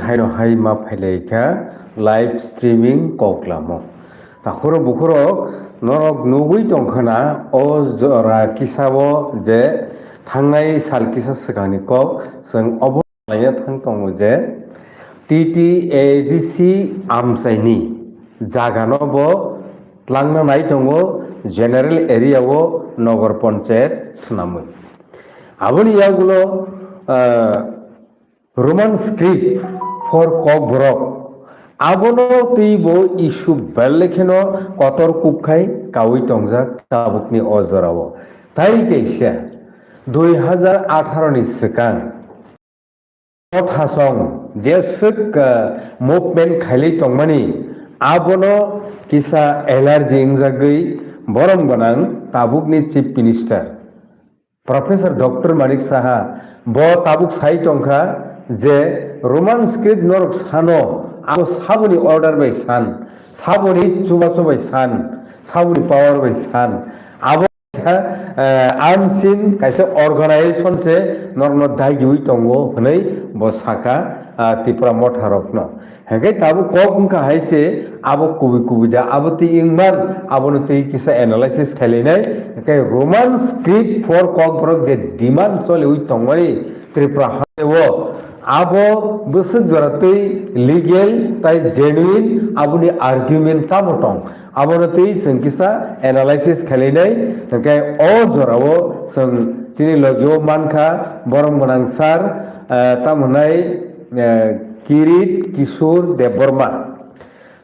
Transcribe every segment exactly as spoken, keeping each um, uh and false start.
Haino hai ma phailai kha live streaming kok lamo. Takhoro bukhoro norok nugwi tongkha na o jora kisa o je thangnai sal kisa swkangni kok chwng obo laina thang tongo je T T A D C amchaini jagano bo tlangna nai tongo general area o nogor ponchayat swnamwi. Aboni yagulo, ah, Roman script for Kokborok. Abono twibo issue belai kheno kotor kuk khai kaui tongjak tabukni o jorao. Tai kaisa dui hazar atharo ni swkang o thasong je swk, ah, movement khailai tongmani abono kisa allergy wngjagwi borom gwnang tabukni Chief Minister. Professor Doctor Manik Saha bo tabuk sai tongkha je Roman script norok sano, abo saboni order bai san, saboni chubachu bai san, saboni power bai san. Abo kaisa, eh, unseen kaisa organization se norokno dagiui tongo hwnwi bo saka, ah, Tipra motharokno. Hingke tabuk kok wngkha hai se, abo kubui kubui da, abo twi wngman, abono twi kisa analysis khailainai. Hingke Roman script for Kokborok je demand choliui tongmani Tripura hasteo, abo bwswk jora twi legal tai genuine, aboni argument tamo tong, abono twi chwng kisa analysis khailainai. Hingke o jorao chwng chini logio mankha borom gwnang sir, eh, tamo hwnai, eh, Kirit Kishore Debbarma.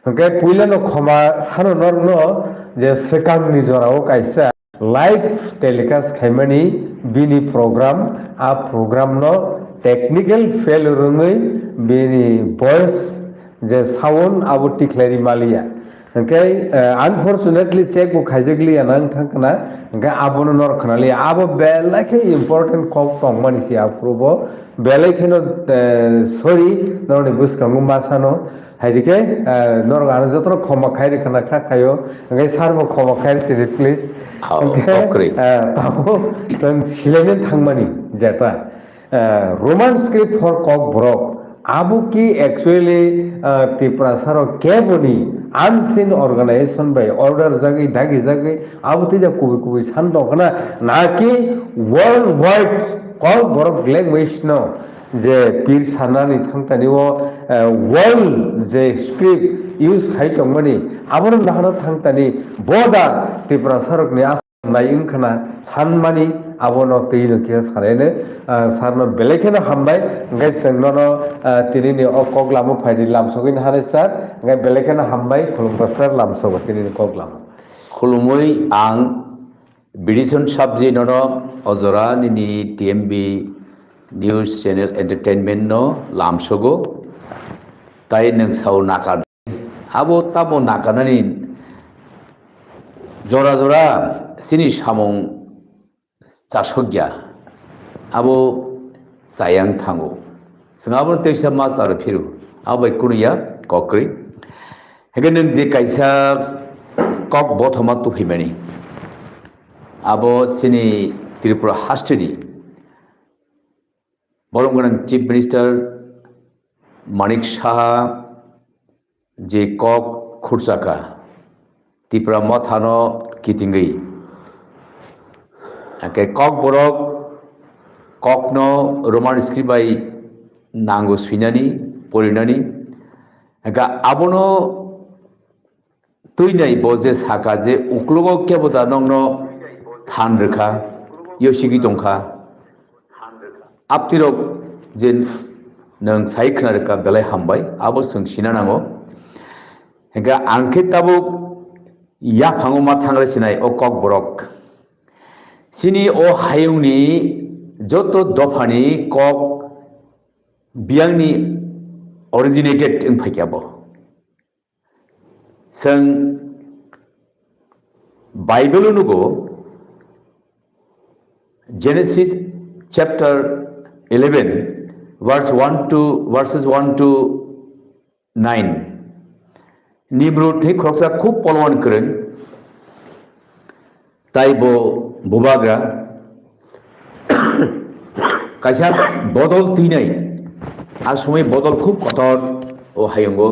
Hingke puilano khoma sano norokno je swkangni jorao kaisa live telecast khaimani bini program, a program no technical failure wngwi bini voice je sound abo tikhlai ri maliya. Hingke, eh, unfortunately check bo khaijak liya nang thang kana, hingke abono norok khna liya. Abo belai khe important kok tongmani se aphuru bo. Belai kheno, eh, sorry, norokni bwskango ma sano. Hai di khe, eh, norok ano jotono khoma khai rwkha na kha khaio. Hingke sir bo khoma khai rwdi, please. Hao, hingke, kokrwi. Eh, tamo chwng silaina thangmani jeta. Eh, Roman script for Kokborok. Abo ki actually, eh, Tiprasa rok keboni unseen organization bai order jagwi, dagi jagwi, abo twi da kubui kubui san tong khna, na ki worldwide Kokborok language no je pir sanani thangtani o, eh, world je script use khai tongmani, abono nahana thangtani boda Tiprasa rokni nai wngkhana sanmani abono twi no khe sanai no, ah, sir no belai kheno hambai, hingke chwng nono, ah, tini ni o kok lama phaidi lamsogwi no hanai sir, hingke belai kheno hambai khulumkha sir lamsogo tini ni kok lama. Khulumui ang Bidison Sabji nono o jora nini T M B News Channel Entertainment no lamsogo, tai nwng sao naka. Abo tamo nakarnani jora jora chini samung chasokya, abo chayang thango. Chwng abono teisa ma charo phiru, abo bai kunuya kokrwi. Hingke nwng je kaisa kok bothoma tuphaimani, abo chini Tripura hasteni borom gwnang Chief Minister Manik Saha je kok khurchakha Tipra mothano kitingwi. Hake Kokborok kokno Roman script bai nango swinani, porinani. Hake abono Twi nai bo je saka je, uklogo kebo da nokno than rwkha, yosigwi tongkha. Aptirok je nwng sai khna rwkha, belai hambai, abo chwng sina nango. Hingkhe ang khe tabuk yaphango ma thangra sinai o Kokborok. Chini o hayungni joto dophani kok biyangni originated wng phaikha bo. Chwng Bible-o nugo, Genesis chapter eleven, verse one to, verses one to nine. Nimrod ni khoroksa khub polwan kwrwng, tai bo bubagra kaisa bodol twinai A somoi bodol khub kotor o hayungo.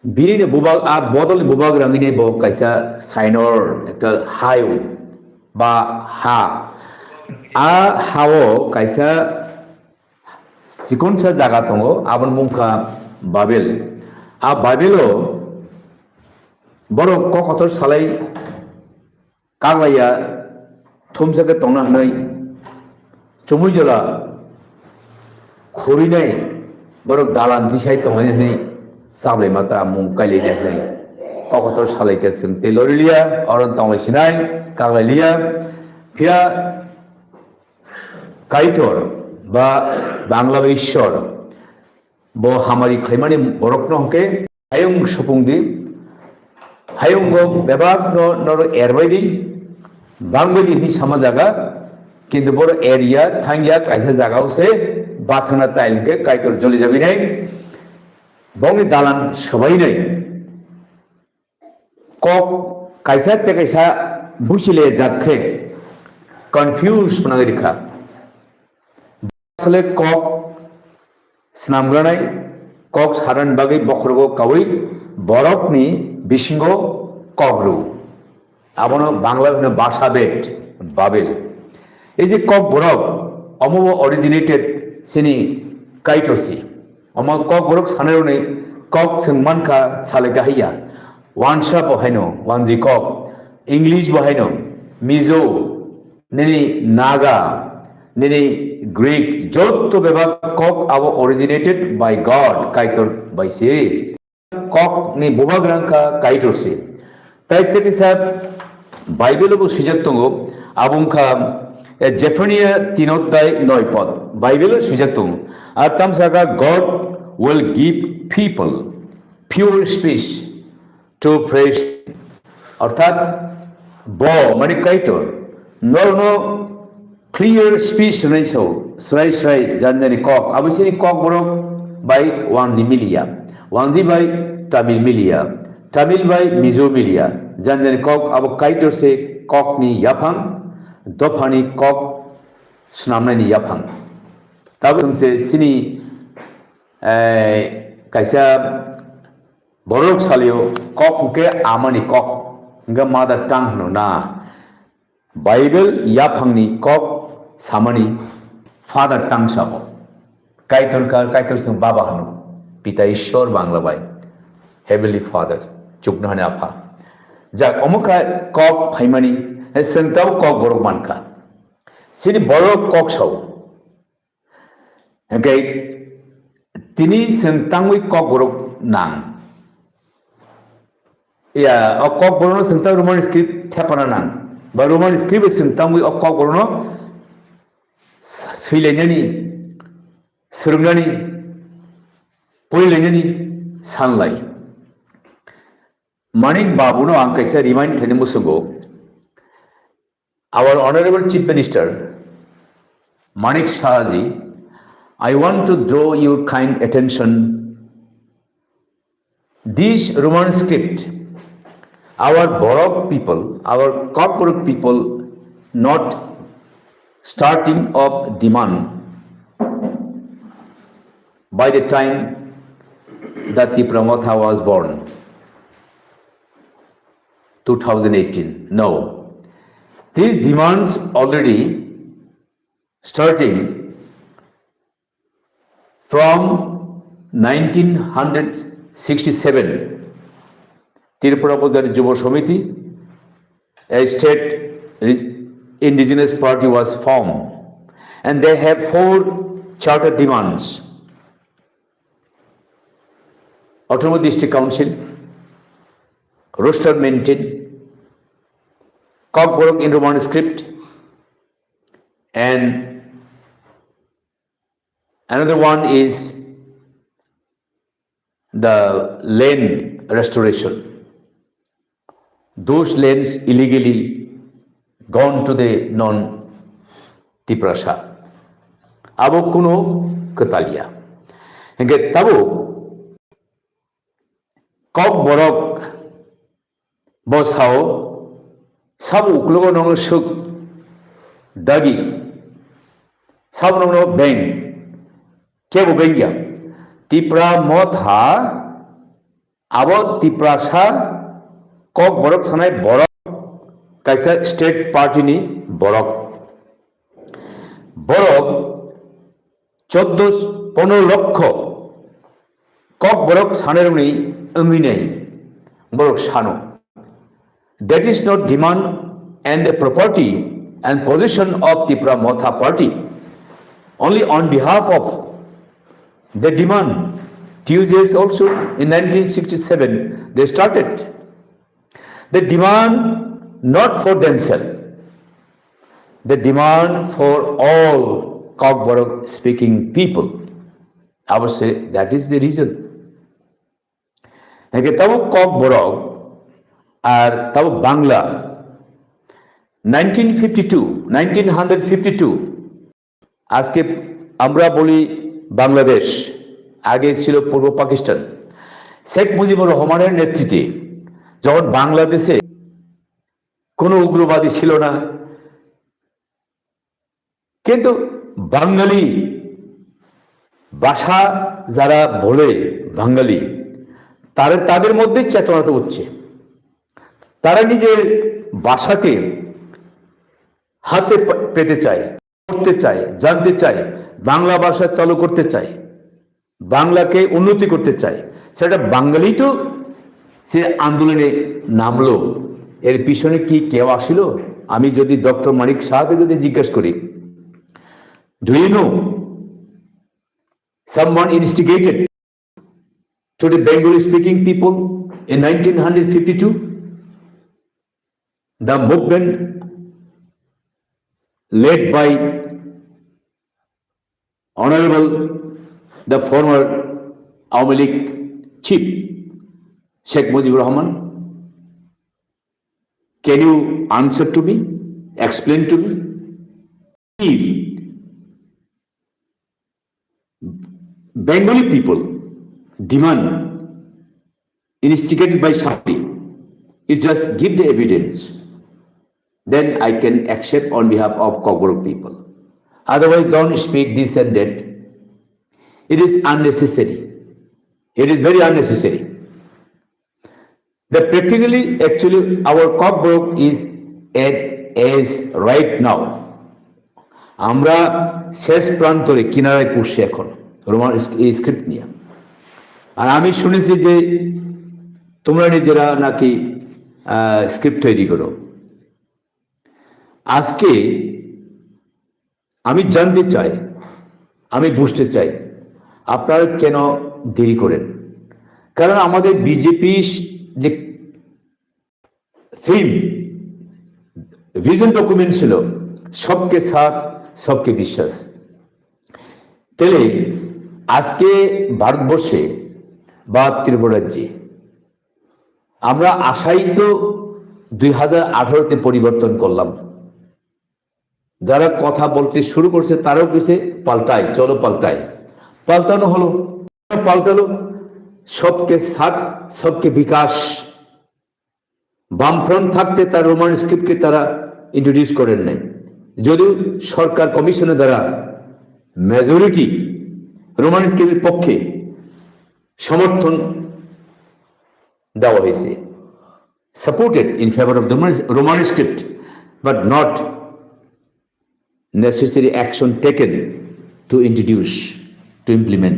Bini ni bubak, a bodol ni bubak rangini bo kaisa sainor ekta hayung ba ha. A hao kaisa sikonsa jaga tongo, aboni mungkha Babel. A Babelo borok kok kotor salai kaglaiya thumsa khe tongna hwnwi chumui jora khurwinai borok dalan disai tongnai hwnwi chablai mata mung kailai hwnwi kok kotor salai khe chwng tei loriliya, oro tonglai sinai kaglai liya. Phiya Kaitor ba Bangla bai Ishwar bo hamari khlaimani borokno hwnkhe hayung supung di, hayungo bebakno noro erbai di, bangbai di hwnwi sama jaga, kintu boro area thangya kaisa jagao se bathana tail hwnkhe Kaitor joli jabinai, bongni dalan swbainai. Kok kaisa tei kaisa buchile jat khe confuse phwnangwi rikha. Asole kok swnamgranai, kok saran bagwi bokhorogo kaui borokni bisingo kok rw. Abono Bangla hwno bhasha bed, Babel. Ei je kok borok, omo bo originated sini Kaitor si. Omo kok borok sanai rwnai kok chwng mankha salai kahaiya. Wansa bo haino, wanji kok. English bo haino, Mizo, nini Naga, nini Greek, jotto bebak kok abo originated by God, Kaitor bai se. Kok ni bubak rang kha Kaitor se. Tai tei kisa Bible bo swijak tongo, abo wngkha, eh, Jephania tino tai noi pod. Bible o swijak tongo. Ar tamsa kha, "God will give people pure speech to praise." Orthat bo mani Kaitor norno clear speech hwnwi sao, srai srai janjani kok. Abo sini kok borok bai wanji miliya, wanji bai Tamil miliya, Tamil bai Mizo miliya. Janjani kok abo Kaitor se kokni yaphang, dophani kok swnamnaini yaphang. Tabuk se sini, eh, kaisa borok salio kok hwnkhe amani kok, hwnkhe mother tongue hwno na. Bible yaphangni kok samani father tongue sabo. Kaitor kar, Kaitor chwng baba hwno. Pita Ishwar Bangla bai. Heavenly Father. Chuknohani apha. Jak, omo kha kok phaimani, he chwng tabo kok borok mankha. Chini borok kok sao. Hwnkhe tini chwng tangwi kokborok nang. Ya, o kokborokno chwng tang Roman script thepana nang. Ba Roman script bai chwng tangwi o kokborokno swilainani, swrwngnani, porilainani sanlai. Manik Babuno ang kaisa remind khlaina muchungo. Our Honorable Chief Minister, Manik Saha ji, I want to draw your kind attention. This Roman script, our Borok people, our Kokborok people, not starting of demand by the time that Tipra Motha was born. Two thousand eighteen. No. These demands already starting from nineteen sixty-seven. Tripura Bojari Jubo Samiti, a state re-, indigenous party was formed, and they have four charter demands. Autonomous District Council, roster maintain, Kokborok in Roman script, and another one is the land restoration. Those lands illegally gone to the non-Tiprasa. Abo kuno kwtaliya. Hingke tabo Kokborok bo sao, sabo uklogo nono suk dagi, sabo nono beng, Kebo bengya. Tipra Motha abo Tiprasa Kokborok sanai borok, kaisa state party ni borok. Borok choddo, pondro lokho Kokborok sanai rokni wngwi nai borok sano. That is not demand and the property and position of Tipra Motha party. Only on behalf of the demand, T U J S also in nineteen sixty-seven they started. They demand not for themselves. They demand for all Kokborok speaking people. I would say that is the reason. Hake tabo Kokborok ar tabo Bangla nineteen fifty-two, nineteen hundred fifty-two, আজকে আমরা বলি বাংলাদেশ, আগে ছিল পূর্ব পাকিস্তান। শেখ মুজিবুর রহমানের নেতৃত্বে যখন বাংলাদেশে কোনো উগ্রবাদী ছিল না, কিন্তু বাঙালি ভাষা যারা বলে বাঙালি, তারা, তাদের মধ্যে চেতনাটা উঠছে। তারা নিজের ভাষাকে হাতে পে-, পেতে চায়, করতে চায়, জানতে চায়, বাংলা ভাষা চালু করতে চায়, বাংলাকে উন্নতি করতে চায়। সেটা বাঙালি তো সে আন্দোলনে নামলো। এর পিছনে কি কেউ আসিল? আমি যদি ডক্টর মানিক শাহকে যদি জিজ্ঞেস করি, "Do you know someone instigated to the Bengali speaking people in nineteen hundred fifty-two? The movement led by Honorable the former Awami League chief Sheikh Mujibur Rahman. Can you answer to me? Explain to me." If Bengali people demand instigated by somebody, you just give the evidence. Then I can accept on behalf of Kokborok people. Otherwise, don't speak this and that. It is unnecessary. It is very unnecessary. The practically, actually, our Kokborok is at as right now. আমরা শেষ প্রান্তরে, কিনারায় পড়ছি এখন Roman script নিয়ে। আর আমি শুনেছি যে তোমরা নিজেরা নাকি স্ক্রিপ্ট তৈরি করো। আজকে আমি জানতে চাই, আমি বুঝতে চাই আপনারা কেন দেরি করেন। কারণ আমাদের বিজেপি যে থিম, ভিশন ডকুমেন্ট ছিল সবকে সাথ, সবকে বিশ্বাস। তাহলে আজকে ভারতবর্ষে বা ত্রিপুরা রাজ্যে আমরা আশাই তো দুই হাজার আঠারোতে পরিবর্তন করলাম। যারা কথা বলতে শুরু করছে তারাও কিছু পাল্টায়, চলো পাল্টায়। পাল্টানো হলো, পাল্টালো, সবকে সাথ, সবকে বিকাশ। বামফ্রন্ট থাকতে তার রোমান স্ক্রিপ্টকে তারা ইন্ট্রোডিউস করেন নাই, যদিও সরকার কমিশনের দ্বারা মেজরিটি রোমান স্ক্রিপ্টের পক্ষে সমর্থন দেওয়া হয়েছে, supported in favor of the Roman, Roman script, but not necessary action taken to introduce, to implement.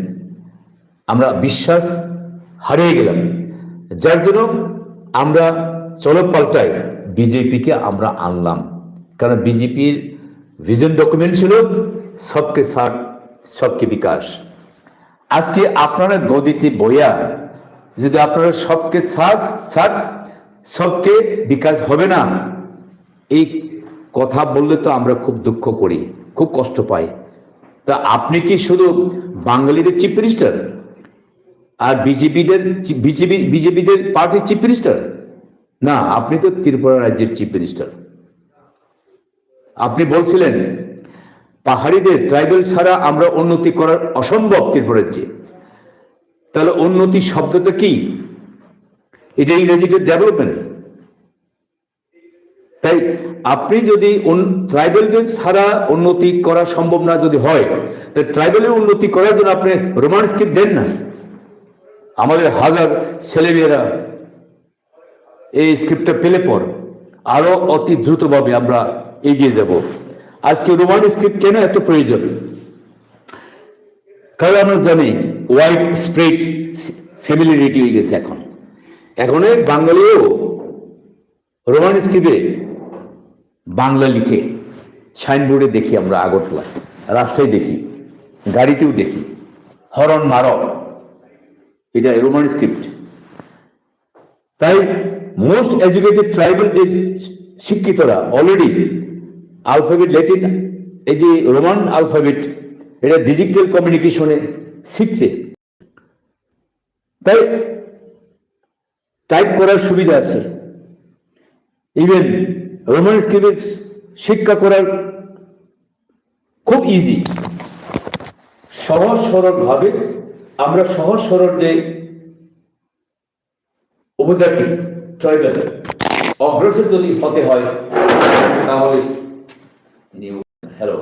আমরা বিশ্বাস হারিয়ে গেলাম, যার জন্য আমরা চলো পাল্টাই বিজেপিকে আমরা আনলাম। কারণ বিজেপির ভিশন ডকুমেন্ট ছিল সবকে সাথ, সবকে বিকাশ। আজকে আপনারা গদিতে বইয়া যদি আপনারা সবকে সাথ, সাথ, সবকে বিকাশ হবে না, এই কথা বললে তো আমরা খুব দুঃখ করি, খুব কষ্ট পাই। তা আপনি কি শুধু বাঙালিদের চিফ মিনিস্টার আর বিজেপিদের, বিজেপি, বিজেপিদের পার্টির চিফ মিনিস্টার? না, আপনি তো ত্রিপুরা রাজ্যের চিফ মিনিস্টার। আপনি বলছিলেন পাহাড়িদের, ট্রাইবাল ছাড়া আমরা উন্নতি করার অসম্ভব ত্রিপুরা রাজ্যে। তাহলে উন্নতি শব্দটা কি? এটা ইংরেজিতে ডেভেলপমেন্ট। তাই আপনি যদি ট্রাইবালদের ছাড়া উন্নতি করা সম্ভব না যদি হয়, তো ট্রাইবালের উন্নতি করার জন্য আপনি রোমান স্ক্রিপ্ট দেন না। আমাদের হাজার ছেলেমেয়েরা এই স্ক্রিপ্টটা পেলে পর আরো অতি দ্রুতভাবে আমরা এগিয়ে যাব। আজকে রোমান স্ক্রিপ্ট কেন এত প্রয়োজন? কারণ আমরা জানি ওয়াইড স্প্রেড ফ্যামিলিয়ারিটি হয়ে গেছে এখন। এখন এই বাঙালিও রোমান স্ক্রিপ্টে বাংলা লিখে, সাইনবোর্ডে দেখি আমরা, আগরতলায়, রাস্তায় দেখি, গাড়িতেও দেখি, হরন মারো, এটা রোমান স্ক্রিপ্ট। তাই মোস্ট এডুকেটেড ট্রাইবাল যে শিক্ষিতরা অলরেডি অ্যালফাবেট ল্যাটিন, এই যে রোমান অ্যালফাবেট, এটা ডিজিটাল কমিউনিকেশনে শিখছে, তাই টাইপ করার সুবিধা আছে। ইভেন রোমান স্ক্রিপ্টে শিক্ষা করার খুব ইজি, সহজ সরলভাবে আমরা সহজ সরল যে উপজাতি ট্রাইবাল অগ্রসর যদি হতে হয়, তাহলে নিউ হ্যালো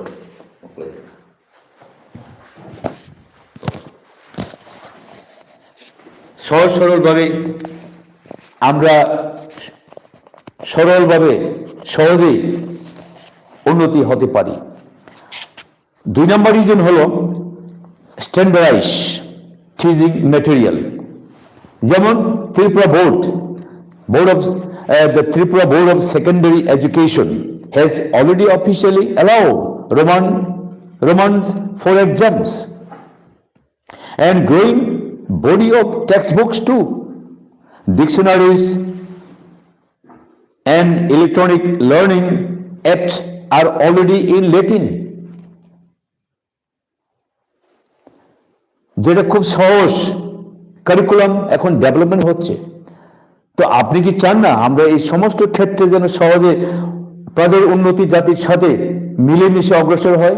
সহজ সরলভাবে আমরা সরলভাবে সহজেই উন্নতি হতে পারি। দুই নম্বর রিজন হলো স্ট্যান্ডার্ডাইজ টিচিং ম্যাটেরিয়াল, যেমন Tripura board, Board of uh, the Tripura Board of Secondary Education has already officially allowed Roman Romans for exams and growing body of textbooks too. Dictionaries and electronic learning apps are already in Latin. যেটা খুব সহজ কারিকুলাম এখন ডেভেলপমেন্ট হচ্ছে। তো আপনি কি চান না আমরা এই সমস্ত ক্ষেত্রে যেন সহজে তাদের উন্নতি জাতির সাথে মিলেমিশে অগ্রসর হয়?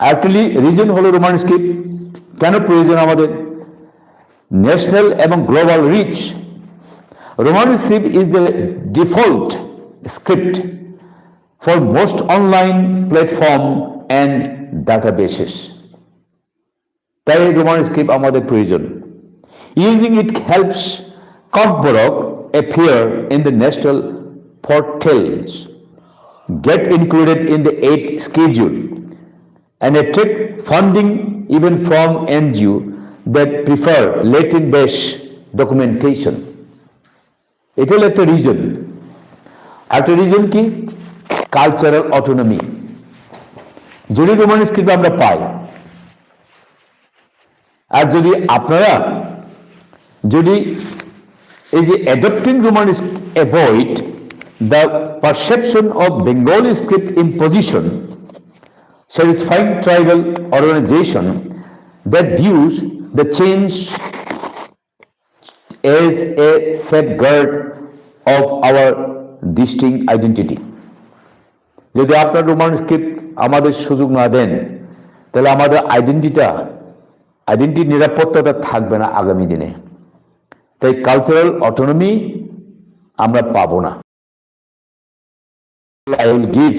অ্যাকচুয়ালি রিজন হলো রোমান স্ক্রিপ্ট কেন প্রয়োজন আমাদের। ন্যাশনাল এবং global reach, Roman script is the default script for most online platform and databases. তাই রোমান স্ক্রিপ্ট আমাদের প্রয়োজন। Using it helps Kokborok appear in the national portals, get included in the eighth schedule, and attract funding even from N G O that prefer Latin based documentation. এটা হলো একটা রিজন। একটা রিজন কি? Cultural autonomy. যদি Roman script আমরা পাই, আর যদি আপনারা যদি এই যে adopting Roman script avoid the perception of Bengali script imposition, satisfying tribal organization that views the change as a safeguard of our distinct identity. যদি আপনার রোমান স্ক্রিপ্ট আমাদের সুযোগ না দেন, তাহলে আমাদের আইডেন্টিটিটা আইডেন্টিটি নিরাপত্তাটা থাকবে না আগামী দিনে। তাই কালচারাল অটোনমি আমরা পাবো না। I will give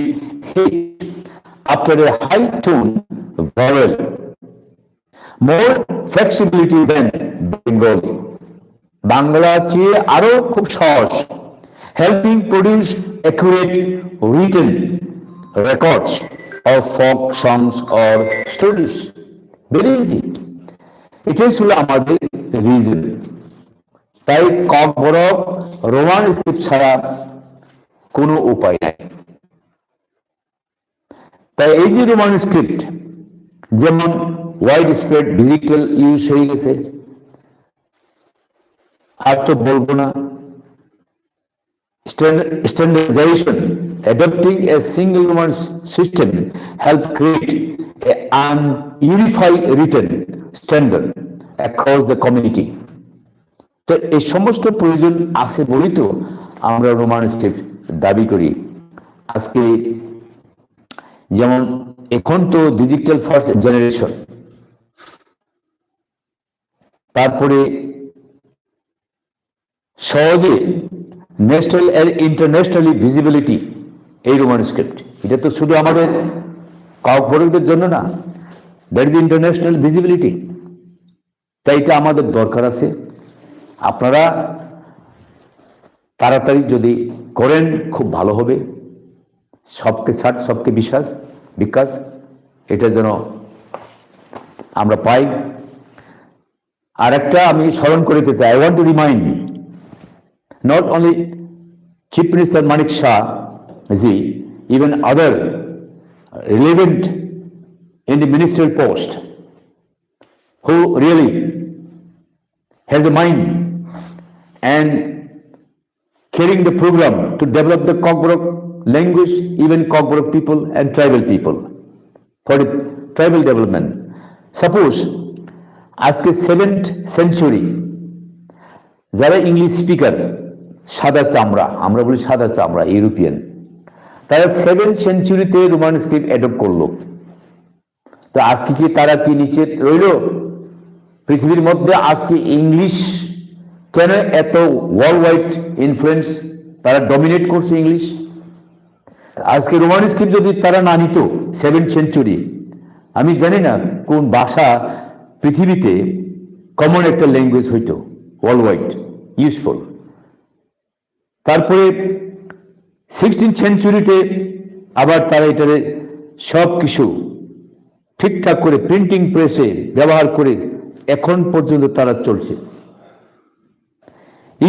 H after a high tone vowel, more flexibility than Bengali. Bangla চেয়ে আরো খুব সহজ, helping produce accurate written records of folk songs or stories. Very easy. এটাই ছিল আমাদের রিজন। তাই ককবরক রোমান স্ক্রিপ্ট ছাড়া কোনো উপায় নাই। তাই এই যে রোমান স্ক্রিপ্ট, যেমন ওয়াইড স্প্রেড ডিজিটাল ইউজ হয়ে গেছে, আর তো বলবো না। Standardization, adopting a single Roman system help create a an unified written standard across the community. তো এই সমস্ত প্রয়োজন আছে বলেই তো আমরা রোমান স্ক্রিপ্ট দাবি করি। আজকে যেমন এখন তো ডিজিটাল ফার্স্ট জেনারেশন, তারপরে সহজে ন্যাশনাল and ইন্টারন্যাশনালি ভিজিবিলিটি এই রোমান স্ক্রিপ্ট। এটা তো শুধু আমাদের ককবরকদের জন্য না, দ্যাট ইজ ইন্টারন্যাশনাল ভিজিবিলিটি। তাই এটা আমাদের দরকার আছে। আপনারা তাড়াতাড়ি যদি করেন, খুব ভালো হবে। সবকে সাথ, সবকে বিশ্বাস, বিকাশ, এটা যেন আমরা পাই। আর একটা আমি স্মরণ করিতে চাই, I want to remind not only Chief Minister Manik Shah ji, even other relevant in the ministerial post who really has a mind and carrying the program to develop the Kokborok language, even Kokborok people and tribal people, for the tribal development. Suppose আজকে seventh century, যারা English speaker, সাদা চামড়া, আমরা বলি সাদা চামড়া, ইউরোপিয়ান, তারা সেভেন্থ সেঞ্চুরিতে রোমান স্ক্রিপ্ট অ্যাডপ্ট করলো। তো আজকে কি তারা কি নিচে রইল? পৃথিবীর মধ্যে আজকে ইংলিশ কেন এত ওয়ার্ল্ড ওয়াইড ইনফ্লুয়েন্স, তারা ডমিনেট করছে ইংলিশ? আজকে রোমান স্ক্রিপ্ট যদি তারা না নিত, সেভেন্থ সেঞ্চুরি, আমি জানি না কোন ভাষা পৃথিবীতে কমন একটা ল্যাঙ্গুয়েজ হইতো, ওয়ার্ল্ড ওয়াইড ইউজফুল। তারপরে সিক্সটিন সেঞ্চুরিতে আবার তারা এটারে সব কিছু ঠিকঠাক করে প্রিন্টিং প্রেসে ব্যবহার করে এখন পর্যন্ত তারা চলছে।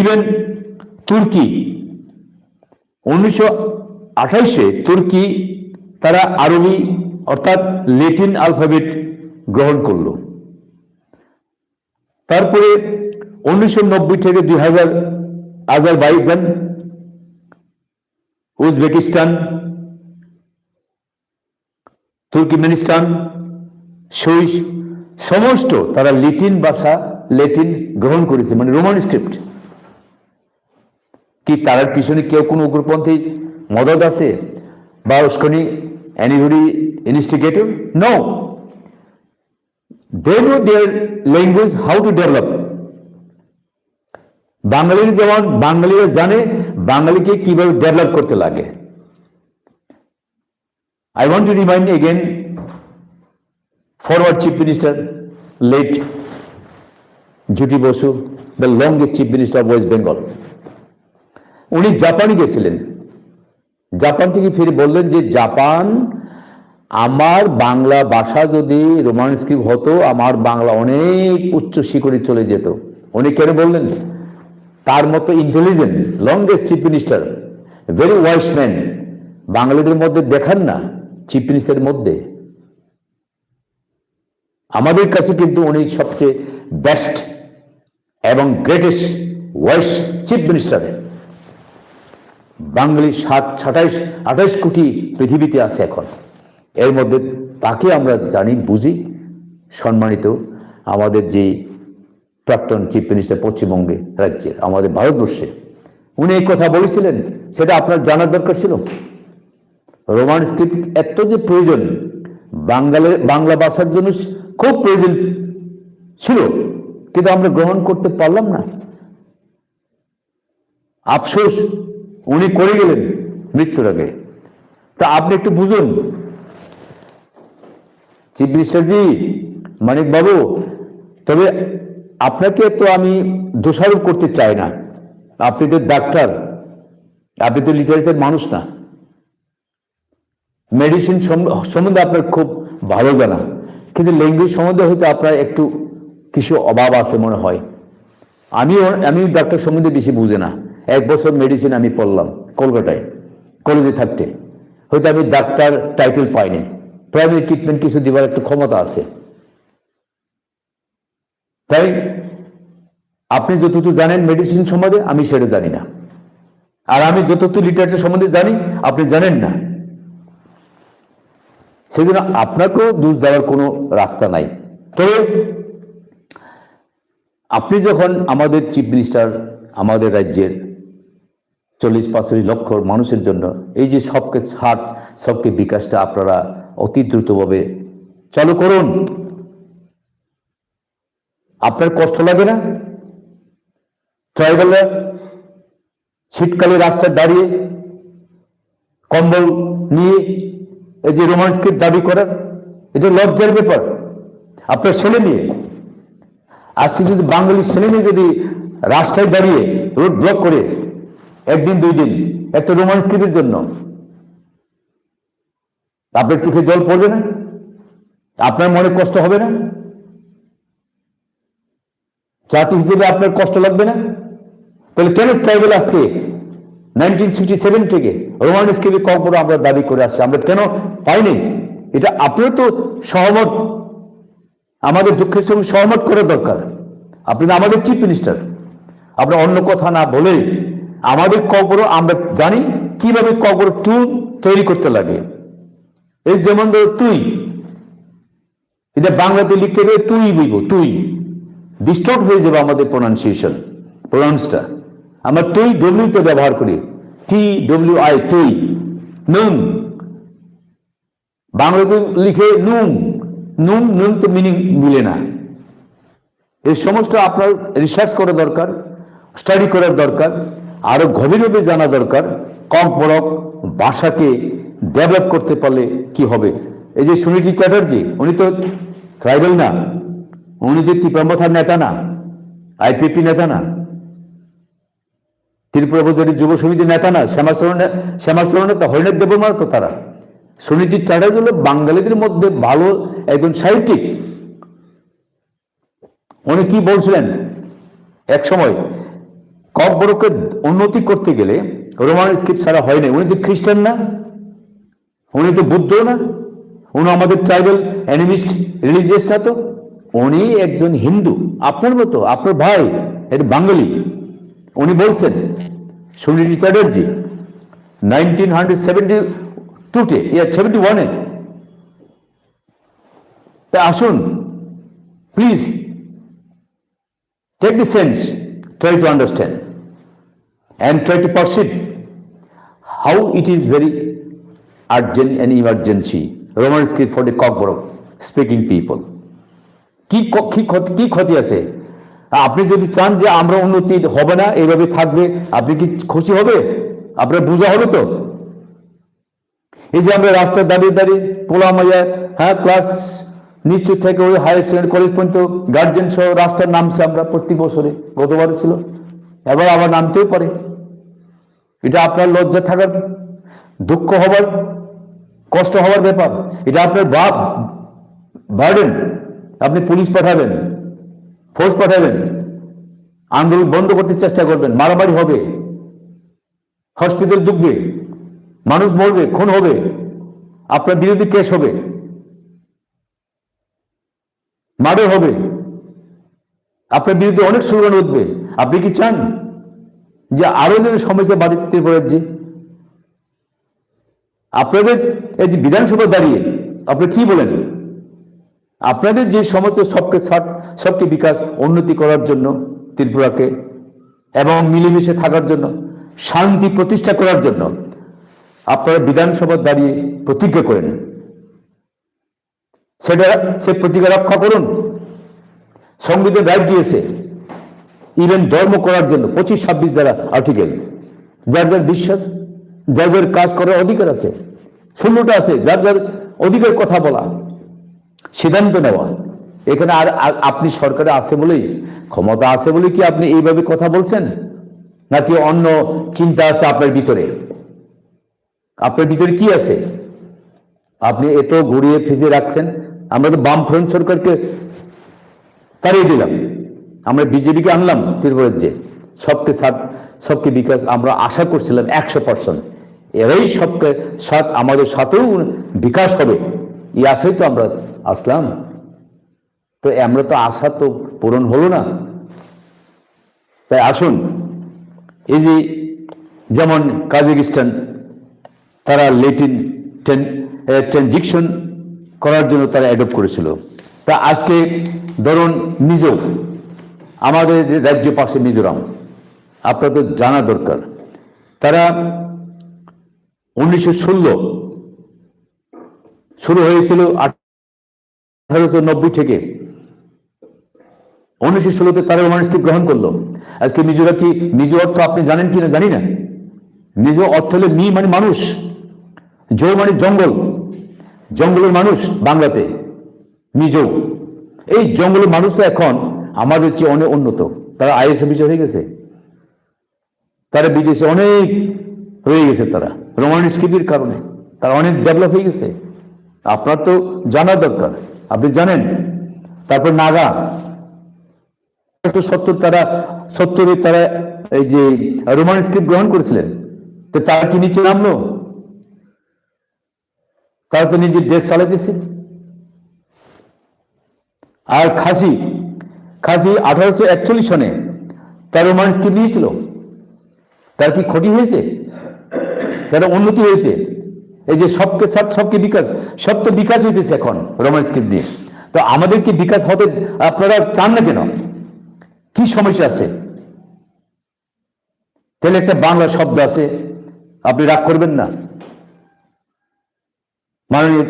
ইভেন তুর্কি, উনিশশো আঠাইশে তুর্কি তারা আরবি অর্থাৎ ল্যাটিন আলফাবেট গ্রহণ করলো। তারপরে উনিশশো নব্বই থেকে দুই হাজার আজারবাইজান, উজবেকিস্তান, তুর্কমেনিস্তান, সুইস, সমস্ত তারা ল্যাটিন ভাষা, ল্যাটিন গ্রহণ করেছে, মানে রোমান স্ক্রিপ্ট। কি তারার পিছনে কেউ কোনো উগ্রপন্থী মদত আছে বা উস্কানি, anybody instigator? No. They know their language, how to develop. বাঙালির যেমন বাঙালিরা জানে বাঙালিকে কিভাবে ডেভেলপ করতে লাগে। I want to remind again former Chief Minister late Jyoti Basu, the longest Chief Minister of West Bengal. উনি জাপানে গেছিলেন। জাপান থেকে ফিরে বললেন যে জাপান, আমার বাংলা ভাষা যদি রোমান স্ক্রিপ্ট হতো, আমার বাংলা অনেক উচ্চ শিখরে চলে যেত। উনি কেন বললেন? তার মতো intelligent, longest chief minister, very wise man, বাঙালিদের মধ্যে দেখান না চিফ মিনিস্টারের মধ্যে। আমাদের কাছে কিন্তু উনি সবচেয়ে বেস্ট এবং গ্রেটেস্ট ওয়াইস চিফ মিনিস্টার। বাঙালি সাত সাতাইশ আঠাইশ কোটি পৃথিবীতে আছে এখন। এর মধ্যে তাকে আমরা জানি, বুঝি, সম্মানিত আমাদের যে প্রাক্তন চিফ মিনিস্টার পশ্চিমবঙ্গে রাজ্যের, আমাদের ভারতবর্ষে, উনি এই কথা বলেছিলেন, সেটা আপনার জানার দরকার ছিল। রোমান স্ক্রিপ্ট এত যে প্রয়োজন, বাঙালি, বাংলা ভাষার জন্য খুব প্রয়োজন ছিল, কিন্তু আমরা গ্রহণ করতে পারলাম না। আফসোস, উনি করে গেলেন মৃত্যুর আগে। তা আপনি একটু বুঝুন, চিফ মিনিস্টার জি, মানিক বাবু, তবে আপনাকে তো আমি দোষারোপ করতে চাই না, আপনি তো ডাক্তার, আপনি তো লিটারেচার মানুষ না। মেডিসিন সম্বন্ধে আপনার খুব ভালো জানা, কিন্তু ল্যাঙ্গুয়েজ সম্বন্ধে হয়তো আপনার একটু কিছু অভাব আছে মনে হয়। আমিও, আমি ডাক্তার সম্বন্ধে বেশি বুঝি না। এক বছর মেডিসিন আমি পড়লাম কলকাতায়, কলেজে থাকতে। হয়তো আমি ডাক্তার টাইটেল পাইনি, প্রাইমারি ট্রিটমেন্ট কিছু দিবার একটু ক্ষমতা আছে। তাই আপনি যতটুকু জানেন মেডিসিন সম্বন্ধে, আমি সেটা জানি না। আর আমি যতটুকু লিটারেচার সম্বন্ধে জানি, আপনি জানেন না। সেই জন্য আপনাকেও দোষ দেওয়ার কোনো রাস্তা নাই। তবে আপনি যখন আমাদের চিফ মিনিস্টার, আমাদের রাজ্যের চল্লিশ পঁয়তাল্লিশ লক্ষ মানুষের জন্য এই যে সবকে সাথ, সবকে বিকাশটা আপনারা অতি দ্রুতভাবে চালু করুন, আপনার কষ্ট লাগে না? ট্রাইবালরা শীতকালে রাস্তায় দাঁড়িয়ে কম্বল নিয়ে এই যে রোমান স্ক্রিপ্ট দাবি করার, এটা লজ্জার ব্যাপার। আপনার ছেলে মেয়ে, আজকে যদি বাঙালি ছেলে মেয়ে যদি রাস্তায় দাঁড়িয়ে রোড ব্লক করে একদিন দুই দিন একটা রোমান স্ক্রিপ্টের জন্য, আপনার চোখে জল পড়বে না? আপনার মনে কষ্ট হবে না? জাতি হিসেবে আপনার কষ্ট লাগবে না? তাহলে কেন ট্রাইবাল আজকে নাইনটিন সিক্সটি সেভেন থেকে রোমান স্ক্রিপ্টে কখনো আমরা দাবি করে আসছি, আমরা কেন পাইনি? এটা আপনারা তো সহমত, আমাদের দুঃখের সঙ্গে সহমত করা দরকার। আপনি তো আমাদের চিফ মিনিস্টার, আপনার অন্য কথা না বলে আমাদের কখনো আমরা জানি কিভাবে কখনো টু তৈরি করতে লাগে। এই যেমন ধরো তুই, এটা বাংলাতে লিখতে হবে তুই বইব, তুই। ডিস্টর্ট হয়ে যাবে আমাদের প্রোনাউন্সিয়েশন, প্রোনাউন্সটা। আমরা তুই ডব্লিউ তে ব্যবহার করি, টি ডব্লিউ আই, তুই। নুং, বাংলাতে লিখে নুং। নুং নুং তো মিনিং মিলে না। এই সমস্ত আপনার রিসার্চ করা দরকার, স্টাডি করার দরকার, আরো গভীরভাবে জানা দরকার। ককবরক ভাষাকে ডেভেলপ করতে পারলে কি হবে? এই যে সুনীতি চ্যাটার্জি, উনি তো ট্রাইবাল না, উনি তো তিপ্রা মথার নেতা না, আইপিএফটি নেতা না, ত্রিপুরা প্রজাতন্ত্র যুব সমিতির নেতা না, শ্যামাচরণ নে-, শ্যামাচরণ নেতা হরিনাথ দেববর্মা তো তারা। সুনীতি চ্যাটার্জি হলো বাঙালিদের মধ্যে ভালো একজন সাহিত্যিক। উনি কি বলছিলেন এক সময়, ককবরকের উন্নতি করতে গেলে রোমান স্ক্রিপ্ট ছাড়া হয় না। উনি তো খ্রিস্টান না, উনি তো বুদ্ধ না, উনি আমাদের ট্রাইবাল অ্যানিমিস্ট রিলিজিয়াস না তো, উনি একজন হিন্দু, আপনার মতো, আপনার ভাই, এটা বাঙালি। উনি বলছেন, সুনীতি চ্যাটার্জি, নাইনটিন হান্ড্রেড সেভেন্টি টুতে, ইয়া, সেভেন্টি ওয়ানে। তা আসুন, please, take the sense, try to understand and try to perceive how it is very urgent and emergency Roman script for the Kokborok speaking people. কি ক- কি ক্ষতি, কি ক্ষতি আছে? আপনি যদি চান যে আমরা উন্নতি হবে না, এইভাবে থাকবে, আপনি কি খুশি হবে? আপনার বোঝা হবে তো? এই যে আমরা রাস্তায় দাঁড়িয়ে দাঁড়িয়ে পোলা মাইয়া, হ্যাঁ, ক্লাস নিচু থেকে ওই হায়ার সেকেন্ডারি কলেজ পর্যন্ত গার্জেন সহ রাস্তায় নামছে আমরা প্রত্যেক বছরে, গতবারও ছিল, এবার আবার নামতেও পারে। এটা আপনার লজ্জা থাকার, দুঃখ হবার, কষ্ট হবার ব্যাপার। এটা আপনার বাপ, বার্ডেন। আপনি পুলিশ পাঠাবেন, ফোর্স পাঠাবেন, আন্দোলন বন্ধ করতে চেষ্টা করবেন, মারামারি হবে, হসপিটাল ডুববে, মানুষ মরবে, খুন হবে, আপনার বিরুদ্ধে কেস হবে, মার্ডার হবে, আপনার বিরুদ্ধে অনেক স্লোগান উঠবে। আপনি কি চান যে আরো যেন সমস্যা বাড়িতে পড়ে যে আপনাদের এই যে বিধানসভা দাঁড়িয়ে আপনি কি বলেন? আপনাদের যে সমস্ত সবকে সাথ, সবকে বিকাশ, উন্নতি করার জন্য ত্রিপুরাকে এবং মিলেমিশে থাকার জন্য, শান্তি প্রতিষ্ঠা করার জন্য আপনারা বিধানসভা দাঁড়িয়ে প্রতিজ্ঞা করেন, সেটা, সে প্রতিজ্ঞা রক্ষা করুন। সংবিধান রাইট দিয়েছে ইভেন ধর্ম করার জন্য, পঁচিশ ছাব্বিশ যারা আর্টিকেল, যার যার বিশ্বাস, যার যার কাজ করার অধিকার আছে, শূন্যতা আছে, যার যার অধিকার কথা বলা, সিদ্ধান্ত নেওয়া। এখানে আর, আর আপনি সরকারে আছে বলেই, ক্ষমতা আছে বলে কি আপনি এইভাবে কথা বলছেন, নাকি অন্য চিন্তা আছে আপনার ভিতরে? আপনার ভিতরে কি আছে? আপনি এত ঘুরিয়ে ফিজিয়ে রাখছেন। আমরা তো বামফ্রন্ট সরকারকে তাড়িয়ে দিলাম, আমরা বিজেপিকে আনলাম ত্রিপুরা রাজ্যে। সবকে সাথ, সবকে বিকাশ আমরা আশা করছিলাম একশো পার্সেন্ট, এরাই সবকে সাথ, আমাদের সাথেও বিকাশ হবে, এই আশায় তো আমরা আসলাম। তো আমরা তো আশা তো পূরণ হলো না। তাই আসুন, এই যে যেমন কাজাকিস্তান, তারা ল্যাটিন ট্রান-, এ, ট্রানজিশন করার জন্য তারা অ্যাডপ্ট করেছিল। তা আজকে ধরুন মিজো, আমাদের রাজ্য পাশে মিজোরাম, আপনাদের জানা দরকার। তারা উনিশশো ষোলো শুরু হয়েছিল, আঠারোশো নব্বই থেকে উনিশশো ষোলোতে তারা রোমান স্ক্রিপ্ট গ্রহণ করলো। আজকে মিজোরা কি, মিজো অর্থ আপনি জানেন কি না জানি না। মিজো অর্থ হলো মি মানে মানুষ, জো মানে জঙ্গল, জঙ্গলের মানুষ বাংলাতে মিজো। এই জঙ্গলের মানুষরা এখন আমাদের চেয়ে অনেক উন্নত। তারা আইএস অফিসার হয়ে গেছে, তারা বিদেশে অনেক রয়ে গেছে, তারা রোমান স্ক্রিপ্টের কারণে তারা অনেক ডেভেলপ হয়ে গেছে। আপনার তো জানা দরকার, আপনি জানেন। তারপর নাগা, সত্তর তারা, সত্তরে তারা এই যে রোমান স্ক্রিপ্ট গ্রহণ করেছিলেন, তো তারা কি নিচে নামলো? তারা তো নিজের দেশ চালাইতেছে। আর খাসি, খাসি আঠারোশো একচল্লিশ সনে তার রোমান স্ক্রিপ্ট নিয়েছিল। তার কি ক্ষতি হয়েছে? তার উন্নতি হয়েছে। এই যে সবকে সাথ সবকে বিকাশ, সব তো বিকাশ হইতেছে এখন রোমান স্ক্রিপ্ট নিয়ে। তো আমাদের কি বিকাশ হতে আপনারা চান না কেন? কি সমস্যা আছে? তাহলে একটা বাংলা শব্দ আছে, আপনি রাগ করবেন না। মাননীয়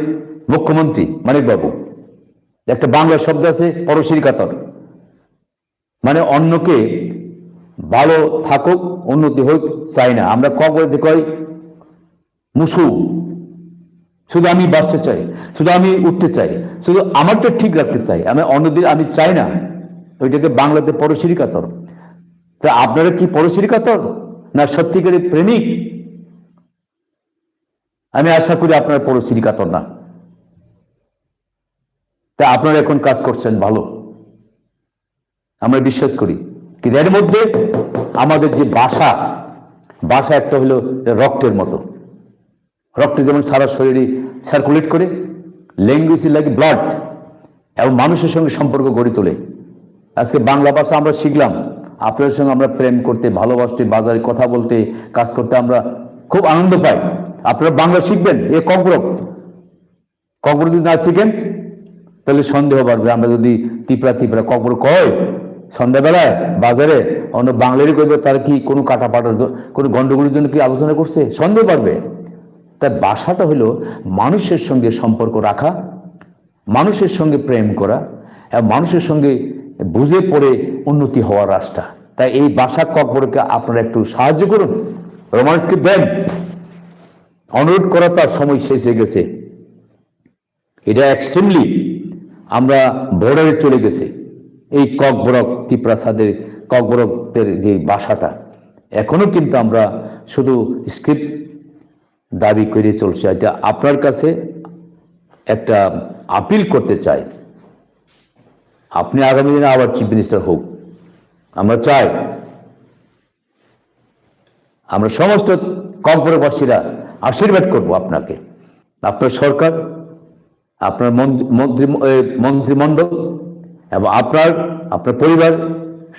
মুখ্যমন্ত্রী মানিক বাবু, একটা বাংলা শব্দ আছে পরশ্রী কাতর, মানে অন্যকে ভালো থাকুক, উন্নতি হোক চাই না। আমরা কক্সবাজারে কই মুসু, শুধু আমি বাঁচতে চাই, শুধু আমি উঠতে চাই, শুধু আমারটা ঠিক রাখতে চাই, আমি অন্যদের আমি চাই না। ওইটাকে বাংলাতে পরশ্রী কাতর। তা আপনারা কি পরশ্রী কাতর না সত্যিকারের প্রেমিক? আমি আশা করি আপনারা পরশ্রী কাতর না। তা আপনারা এখন কাজ করছেন ভালো, আমরা বিশ্বাস করি। কিন্তু এর মধ্যে আমাদের যে ভাষা, ভাষা একটা হলো রক্তের মতো। রক্ত যেমন সারা শরীরে সার্কুলেট করে, ল্যাঙ্গুয়েজ ইজ লাইক ব্লাড, এবং মানুষের সঙ্গে সম্পর্ক গড়ে তোলে। আজকে বাংলা ভাষা আমরা শিখলাম, আপনাদের সঙ্গে আমরা প্রেম করতে, ভালোবাসতে, বাজারে কথা বলতে, কাজ করতে আমরা খুব আনন্দ পাই। আপনারা বাংলা শিখবেন, এ ককবরক, ককবরক যদি না শিখেন, তাহলে সন্দেহ বাড়বে। আমরা যদি তিপ্রা তিপ্রা ককবরক কই সন্ধ্যাবেলায় বাজারে, অন্য বাঙালি কইবে, তার কি কোনো কাটাপাটার জ-, কোনো গন্ডগোলের জন্য কি আলোচনা করছে? সন্দেহ বাড়বে। তাই ভাষাটা হলো মানুষের সঙ্গে সম্পর্ক রাখা, মানুষের সঙ্গে প্রেম করা এবং মানুষের সঙ্গে বুঝে পড়ে উন্নতি হওয়ার রাস্তা। তাই এই ভাষা ককবরকে আপনারা একটু সাহায্য করুন, রোমান স্ক্রিপ্ট দেন। অনুরোধ করা, তার সময় শেষ হয়ে গেছে। এটা এক্সট্রিমলি আমরা বর্ডারে চলে গেছে। এই ককবরক, তিপ্রাসাদের ককবরকদের যে ভাষাটা, এখনো কিন্তু আমরা শুধু স্ক্রিপ্ট দাবি করে চলছি। এটা আপনার কাছে একটা আপিল করতে চাই, আপনি আগামী দিনে আবার চিফ মিনিস্টার হোক, আমরা চাই। আমরা সমস্ত ককবরকবাসীরা আশীর্বাদ করব আপনাকে, আপনার সরকার, আপনার মন-, মন্ত্রী, এ, মন্ত্রিমণ্ডল এবং আপনার, আপনার পরিবার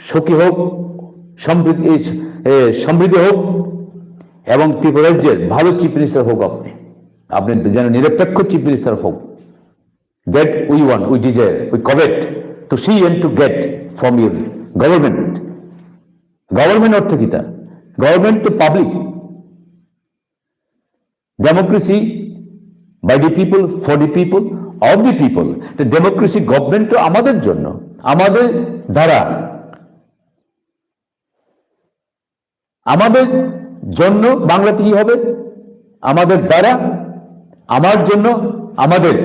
সুখী হোক, সমৃদ্ধি, এই স-, এ, সমৃদ্ধি হোক এবং ত্রিপুরা রাজ্যের ভালো চিফ মিনিস্টার হোক আপনি। আপনি যেন নিরপেক্ষ চিফ মিনিস্টার হোক। That we want, we desire, we covet to see and to get from your government. Government অর্থ কিতা? গভর্নমেন্ট তো public. Democracy by the people, for the people, of the people. তো ডেমোক্রেসি গভর্নমেন্ট তো আমাদের জন্য, আমাদের দ্বারা। আমাদের জন্য বাংলাতে কি হবে? আমাদের দ্বারা, আমার জন্য, আমাদের।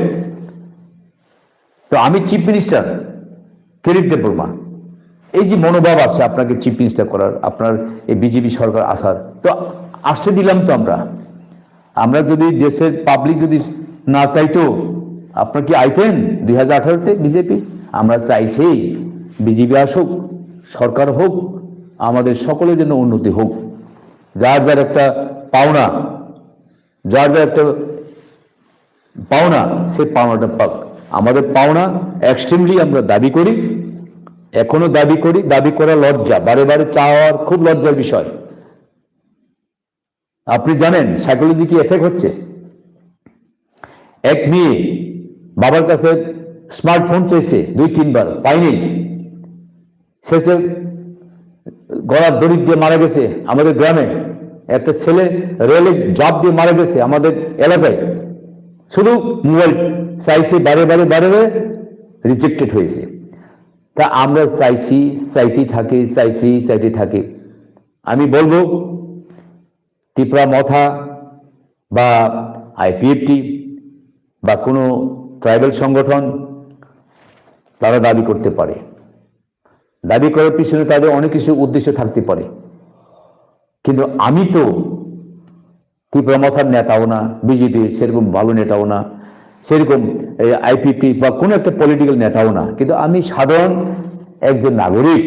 তো আমি চিফ মিনিস্টার কিরিট দেববর্মা, এই যে মনোভাব আছে আপনাকে চিফ মিনিস্টার করার, আপনার এই বিজেপি সরকার আসার, তো আসতে দিলাম তো আমরা। আমরা যদি দেশের পাবলিক যদি না চাইতো, আপনারা কি আইতেন দুই হাজার আঠারোতে বিজেপি? আমরা চাইছি বিজেপি আসুক, সরকার হোক, আমাদের সকলের জন্য উন্নতি হোক। যার যার একটা পাওনা, যার যার একটা পাওনা, সে পাওনাটা পাক। আমাদের পাওনা এক্সট্রিমলি আমরা দাবি করি, এখনো দাবি করি। দাবি করা লজ্জা, বারে বারে চাওয়ার খুব লজ্জার বিষয়। আপনি জানেন সাইকোলজি কি এফেক্ট হচ্ছে? এক মেয়ে বাবার কাছে স্মার্টফোন চেয়েছে দুই তিনবার, পায়নি। শেষে গলার দড়ি দিয়ে মারা গেছে আমাদের গ্রামে। একটা ছেলে রেলে জাম্প দিয়ে মারা গেছে আমাদের এলাকায়, শুধু মোবাইল চাইছে, বারে বারে বারে বারে রিজেক্টেড হয়েছে। তা আমরা চাইছি, চাইতেই থাকি, চাইছি, চাইতেই থাকি। আমি বলবো, তিপ্রা মথা বা আইপিএফটি বা কোনো ট্রাইবাল সংগঠন, তারা দাবি করতে পারে। দাবি করার পিছনে তাদের অনেক কিছু উদ্দেশ্য থাকতে পারে, কিন্তু আমি তো ত্রিপুরা মথার নেতাও না, বিজেপির সেরকম ভালো নেতাও না, সেরকম আইপিএফটি বা কোনো একটা পলিটিক্যাল নেতাও না, কিন্তু আমি সাধারণ একজন নাগরিক।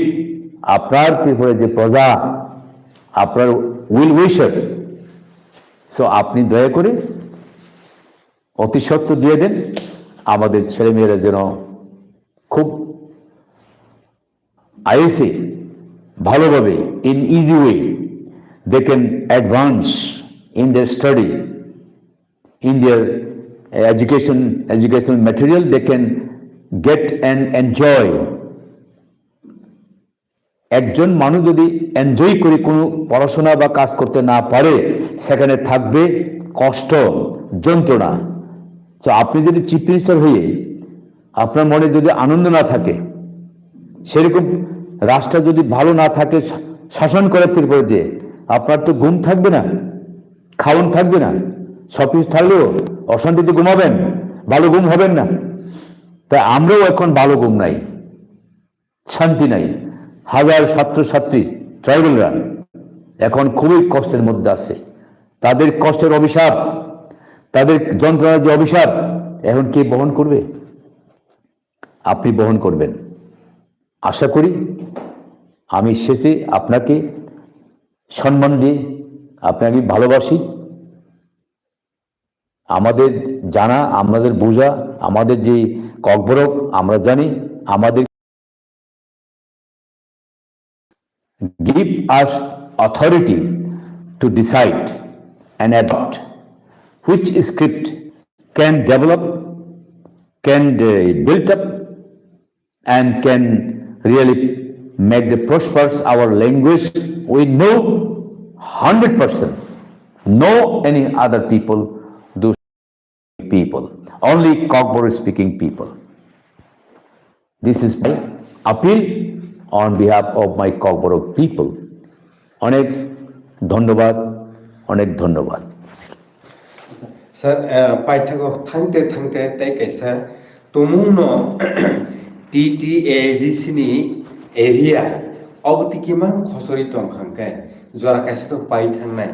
আপনার ত্রিপুরার যে প্রজা, আপনার ওয়েল উইশার। সো আপনি দয়া করে অতি সত্বর দিয়ে দেন, আমাদের ছেলেমেয়েরা যেন খুব আইএসএ ভালোভাবে, in easy way, they can advance in their study, in their education, educational material, they can get and enjoy. একজন মানুষ যদি এনজয় করে কোনো পড়াশোনা বা কাজ করতে না পারে, সেখানে থাকবে কষ্ট, যন্ত্রণা। তো আপনি যদি চিফ মিনিস্টার হয়ে আপনার মনে যদি আনন্দ না থাকে, সেরকম রাষ্ট্র যদি ভালো না থাকে, শা- শাসন করে ত্রিপুরা যে, আপনার তো ঘুম থাকবে না, খাওন থাকবে না। সব কিছু থাকলেও অশান্তিতে ঘুমাবেন, ভালো ঘুম হবেন না। তাই আমরাও এখন ভালো ঘুম নাই, শান্তি নাই। হাজার ছাত্রছাত্রী, ট্রাইবালরা এখন খুবই কষ্টের মধ্যে আছে। তাদের কষ্টের অভিশাপ, তাদের যন্ত্রণার যে অভিশাপ, এখন কে বহন করবে? আপনি বহন করবেন। আশা করি আমি শেষে আপনাকে সম্মান দিয়ে, আপনাকে ভালোবাসি। আমাদের জানা, আমাদের বোঝা, আমাদের যে ককবরক, আমরা জানি, আমাদের give us authority to decide and adopt which script can develop, can, uh, build up, and can really make the prospers our language. We know hundred percent, no any other people do people, only Kokborok speaking people. This is my appeal on behalf of my Kokborok people. অনেক ধন্যবাদ, অনেক ধন্যবাদ। Sir, eh, paithago thangte thangte tei kaisa tumungno T T A D C ni area obo tiki mang khosori tong kha hwnkhe jora kaisa to pai thangnai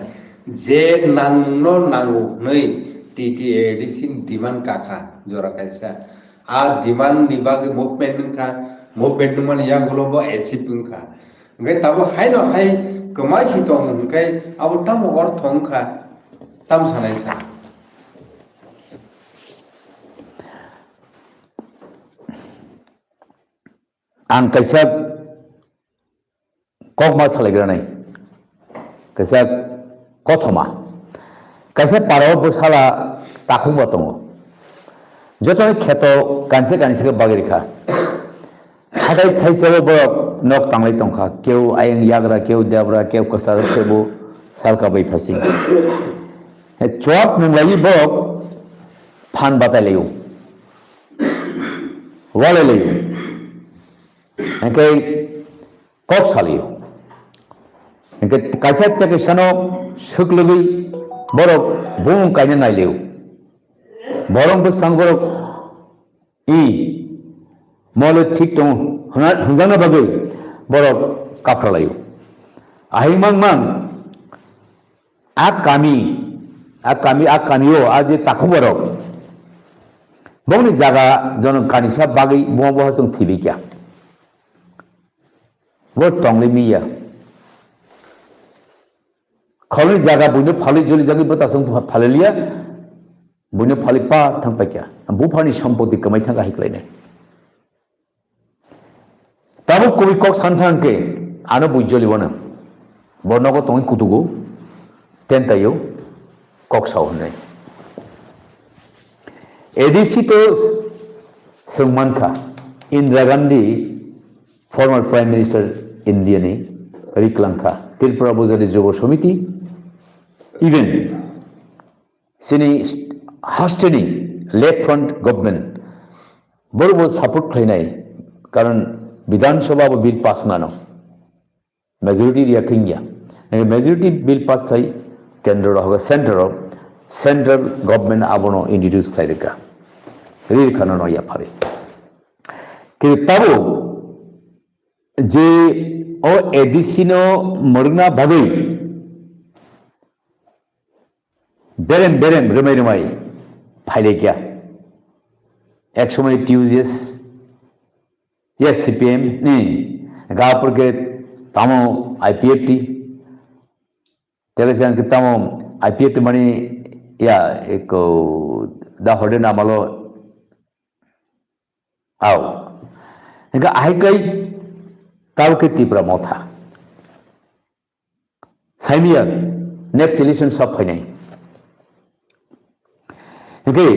je nangno nango hwnwi T T A D C ni demand kakha jora kaisa. A demand ni bagwi movement wngkha, movement wngmani yagulo bo achieve wngkha. Hwnkhe tabuk haino hai kwmai si tong hwnkhe abo tamo ortho wngkha, tam sanai sa. Ang kaisa kokma salaigranai, kaisa kothoma, kaisa parao bwsala takhukba tongo. Jotoni kheto kanse kanse khe bagwi rikha. Hatai thaisao borok nok tanglai tongkha, keu ayang yagra, keu debra, keu kwcharo, kebo salka bai phasing. He chuak nunglaiwi borok phan batai laio, walai laio. Hingke kok salio. Hingke kaisa teke sano swklwgwi borok bumung kaina nailio. Borok bwsang borok i mole thik tongo hwnna, hwnjakna bagwi borok kaphra laio. Ahai mang mang a kami, a kami, a kamio a je takhuborok bongni jaga jono kanisa bagwi buma buha chwng thibikya. Bo tongli miya. Kholni jaga buino phalwi joli jagwi bwtasong phaliliya. Buino phalwi pa thang paikya. Buphani sompoti kwmai thang hai klainai. Tabuk kubui kok san thang khe ano bui joli wana. Bo nogo tongwi kutugo. Tentayo kok sao hwnwi. A D C to swng mankha, Indira Gandhi, former Prime Minister India ni, riklangkha, Tripura Bojari Jogo Samiti, even sini hasteni Left Front Government, borok bo support khlainai, karon Bidhan Sabha bo bill pass nano. Majority riya kingya. Nang majority bill pass khai kendro rohoga center o Central government abono introduce khlai rwkha, ri rwkha nono yaphari. Kintu tabuk je o A D C no mwrwkna bagwi berem berem rwmai rwmai phailaikha. Ek somoi T U J S, S C P M ni, gapur ke tamo I P F T, tele jang ke tamo I P F T mani ya eko da horde namalo au. Hingke ahai kai tabo ke Tipra Motha. Saimiya next election sab phainai. Hingke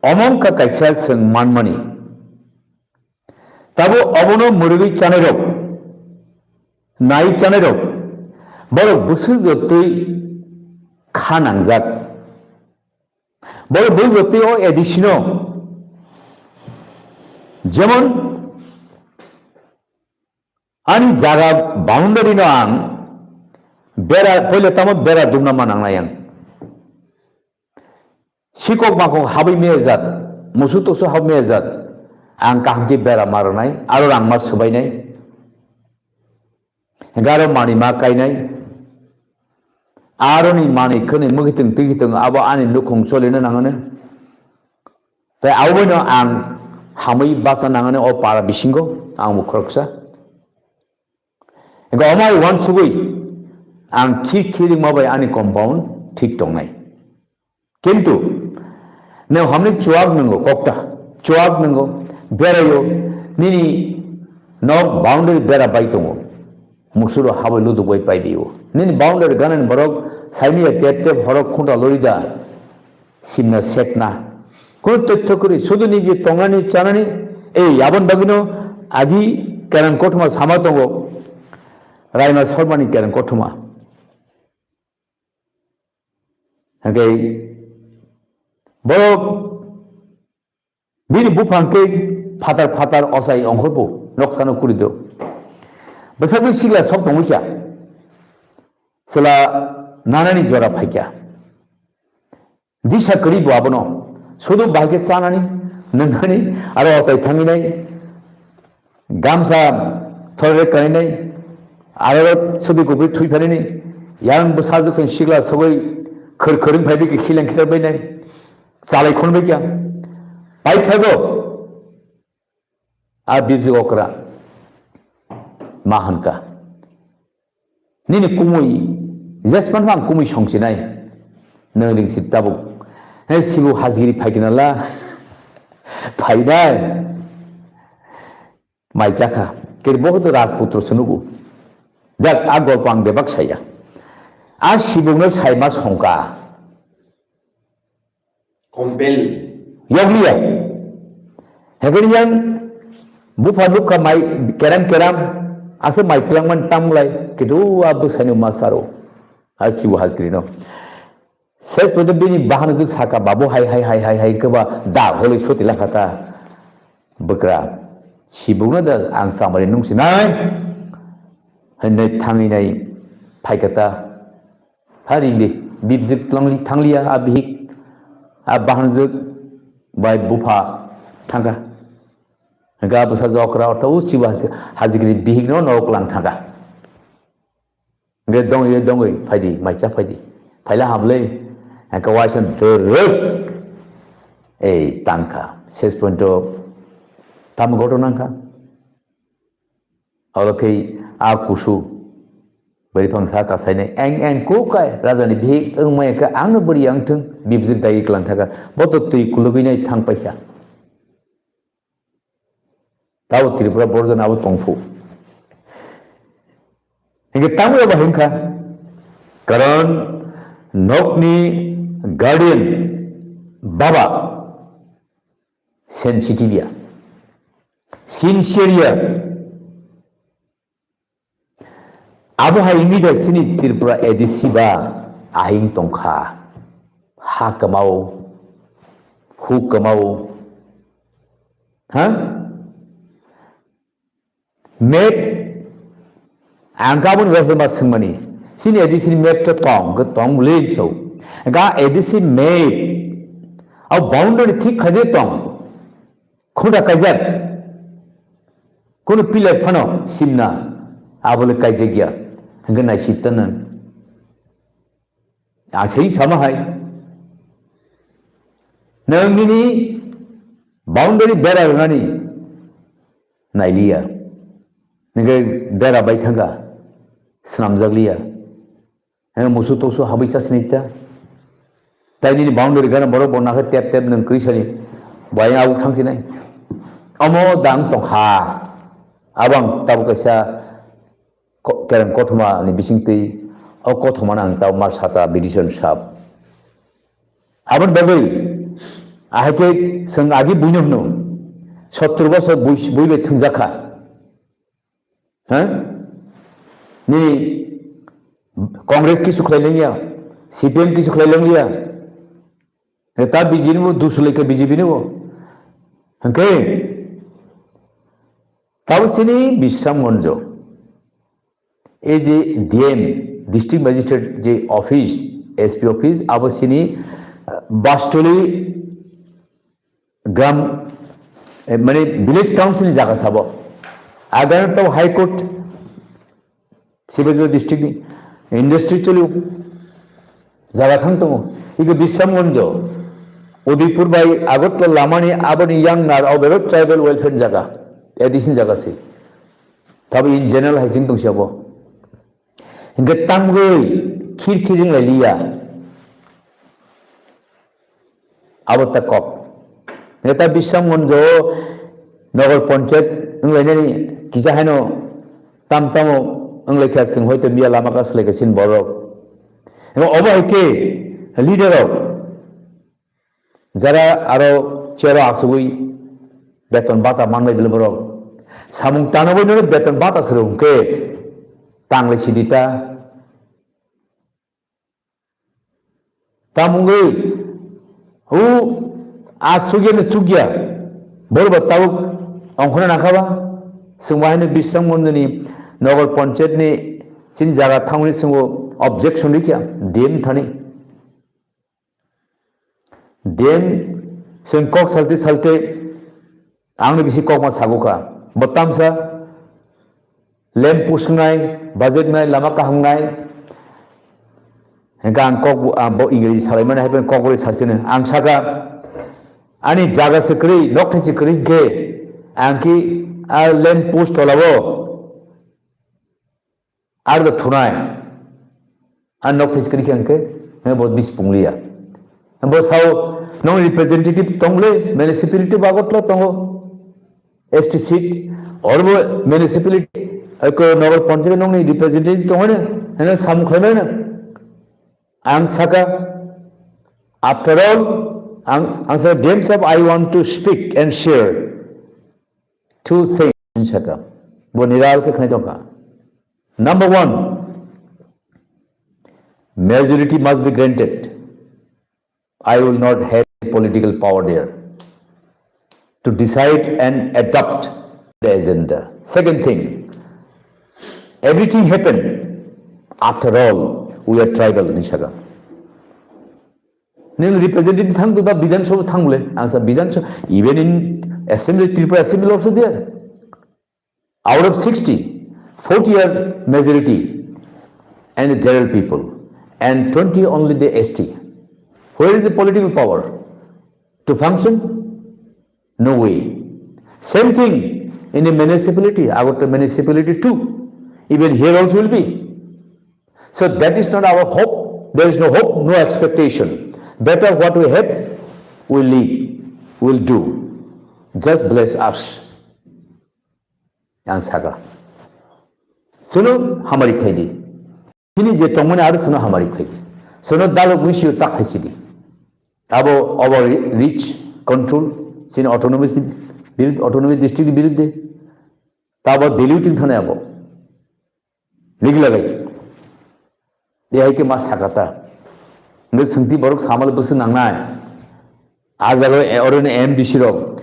omo wngkha kaisa chwng manmani. Tabo obono mwrwgwi chanairok, nai chanairok, borok bwswk jotwi kha nangjak. Borok bwswk jotwi o A D C no, jemon, ani jaga boundary no ang bera, poila tamo bera dumna ma nangnai ang. Sikok makok habwi mejat, musu tuksu habwi mejat, ang kaham khe bera ma rwnai, aro rang ma swbainai. Garo mani ma kainai, aroni mani khwni mwkhitwng twikitwng abo ani nukhung cholino nangani. Tai aboino ang hamwi bacha nangani o para bisingo ang bo khoroksa. Hingke omo hai uansugwi ang khir khir wngma bai ani compound thik tongnai. Kintu nwng hamni chuak nwngo kokta, chuak nwngo beraio, nini nok boundary bera bai tongo, musuro habai luduk bai pai bio. Nini boundary ganani borok saimiya tep tep horok khunta lorida. Simna sekna. Kunu tothyo kwrwi, sudu niji tongnani chanani, ei, aboni bagwino agi kerang kothoma sama tongo, Raima Sarmani kerang kothoma. Hingke borok bini buphang khe phatar phatar ochai ongkhorbo noksano kurido. Bwsajwk sikla sok tongwi kha, chwla nanani jora phaikha. Disa kwrwi bo abono. Sudu bahai khe chanani, nwngnani, aro ochai thanginai, gamsa thorre kaninai, aro sudu kubui thui phanini, yang bwsajwk chwng sikla sogwi khwr khwrwng phaibi khe khileng khitar bainai, chalai khon bai kha. Paithago, a bibjwk okra ma hwn kha. Nini kumui, jesman phang kumui songchinai. Nwng ring si tabuk. He sibu hajgiri phaikna la. Phainai. Mai chakha. Kiri bohut Rajputro sunugu. Jak a golpo ang bebak saya. A sibukno saima songka. Compel. Yokliya. Hekeni yang bupha nukha mai keram keram ase mai twlangmani tamlai kidu a bwsani masaro a sibu hajgirino. Ses poito bini bahanajwk saka babu hai hai hai hai hai kwba da holoi soti lakhata bwkra sibukno da ang samari nungsinai hinwi thangwi nai phaikata. Haringdi, bibjwk twlangli thangliya, a bihik, a bahanjwk bai bupha thangkha. Hingkhe a bwsa jokra ortho o sibo hajikri bihikno norok lang thangkha. Hingkhe dongwi dongwi phaidi, maisa phaidi. Phaila hamle, hingkhe waisa dwrwk ei tangkha. Ses pointo tamo goto nangkha. Oro khe a kusu bwrwi phang sa kasainai, "Eng, eng, kukai, rajani bihik wngmaya khe angno bwrwi yang thung," bibjwk dagi klang thaka, bo to twi kulugwinai thang paikha. Tabo Tripura borjona abo tongphu. Hingkhe tamo abo himkha, karon nokni guardian baba sensitive ya, sincere ya. Abo hai wngwi da chini Tripura A D C ba ahing tongkha, ha kwmao, hu kwmao, ha? Map, ang kabun wese ma swngmani. Sini adi sini map to tong, ke tong le so. Ga A D C map, a boundary thik khaje tong. Khuda kaijak. Kono pillar phano simna. Abole kaijak ya. Hingke naisik ta nang. Asai sama hai. Nang nini boundary bera rwnani nailiya. Ningke bera bai thangka. Swnamjak liya. He musu tosu habui chasni ta. Tai nini boundary gana borok bo nakhe tep tep nang kri sani. Bai agu thangsi nai. Omo dang tongkha. Abang tabuk kaisa ko-, kereng kothoma ni bising twi o kothoma nang tau mar sata bidison sap. Abon bagwi ahai khe seng agi buino hwno. Sottur bosor bui, bui bai thwngjakha. Ha? Nini Congress kisu khlai lengya, C P M kisu khlai lengya. Ta B J P ni bo dusu lekha B J P ni bo. Hwnkhe, tabo sini Bisramganjo. Ei je D M, District Magistrate je office, S P office, abo sini, uh, Bastoli gram, eh, mane village council ni jaga sabo. Agar to High Court, Sibajula district ni industry choli jaga thang tongo. Ibe Bisramganjo, Udaipur bai Agartala lamani aboni yang nar o bebak tribal welfare jaga, addition jaga se. Tabo in general hai sing tongsi abo. Hingke tangwi khir khir wnglai liya. Abo ta kok. Neta Bisramganjo Nagar Panchayat wnglainani kisa haino tam tamo wnglaikha, chwng hoito miya lama kasolai kha chini borok. Ebo obo hai khe leader rok jara aro chair o asugwi beton bata manbai bwle borok. Samung tanogwi nono beton bata se rw hwnkhe tanglai sidi ta. Tamungwi, u, a sugya ni sugya. Borba tabuk ongkhorna nangkha ba. Chwng bahai ni Bisramganjo ni Nagar Panchayat ni chini jaga thangwi chwngo objection rikya. D M thani. D M chwng kok salte salte Ang ni bisi kokma sago kha. Bo tamsa lamp post wngnai, budget wngnai, lama kaham wngnai. Hingke ang kok, ah, bo Ingreji salaimani hai phano kokborok sasino. Ang saka, ani jaga se kwrwi, nok thai se kwrwi hingke, ang ki, ah, lamp post tolabo. Ar do thunai. An nok thai sikri khe hwnkhe, hwnkhe bo bis pungliya. Bo sao, nong representative tongle, municipality bagot lo tongo. S T seat, or bo municipality, ko Nagar Panchayat nongni representative tongo ne, hene sam khlaimai na. Ang saka, after all, ang, ang saka, D M sahab, I want to speak and share two things, saka. Bo niral khe khnai tongkha. Number one, majority must be granted. I will not have political power there to decide and adopt the agenda. Second thing, everything happen. After all, we are tribal, hinwi saka. Nini representative thang to da Bidhan Sabha thang bole. Ang sa Bidhan Sabha, even in assembly, Tripura assembly also there. Out of sixty, forty are majority and the general people, and twenty only the S T. Where is the political power to function? No way. Same thing in the municipality, Agartala municipality too. Even here also will be. So that is not our hope. There is no hope, no expectation. Better what we have, we live, we'll do. Just bless us. Ang saka. Sono hamari phaidi. Bini je tongmani aro sono hamari phaidi. Sono dalok misi tak khaisidi. Abo over reach control, sini autonomous biruddhe, autonomous district biruddhe. Tabo diluting thane abo. Niglagai. De hai ke ma sakata. Nge sengti borok samal busu nangnai. A jaga o, e, oro ni M D C rok,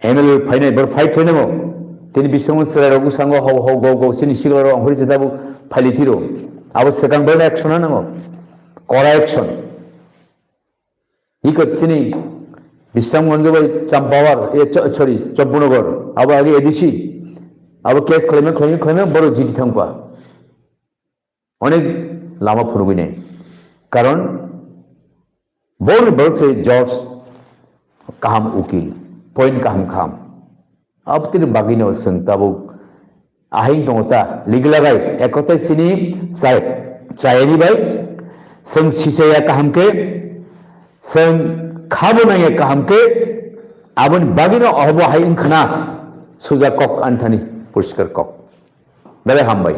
M L A phainai, bor fight khlainai mo. Tini bisongo chwrai rok bwskango hau hau gau gau sini sikla rok ongkhorwi se tabuk phaili thiro. Abo swkang bai action nango. Kora action. Ikot chini Bisramganj bai Champawar, e, cho-, sorry, Chopbunogor, abo age A D C, abo case khlaima, khlaima, khlaima, boro G T thangpa. Onek lama phunugwi nai. Karon, boro borok se George kaham ukil, point kaham kaham. Abotini bagwino chwng tabuk ahing tongo ta, legal bai ekotai sini chai, chayani bai, chwng sisaya kaham khe, chwng khabo nangya kaham khe, aboni bagwino obo hai wngkhna suja kok anthani poriskar kok. Belai hambai.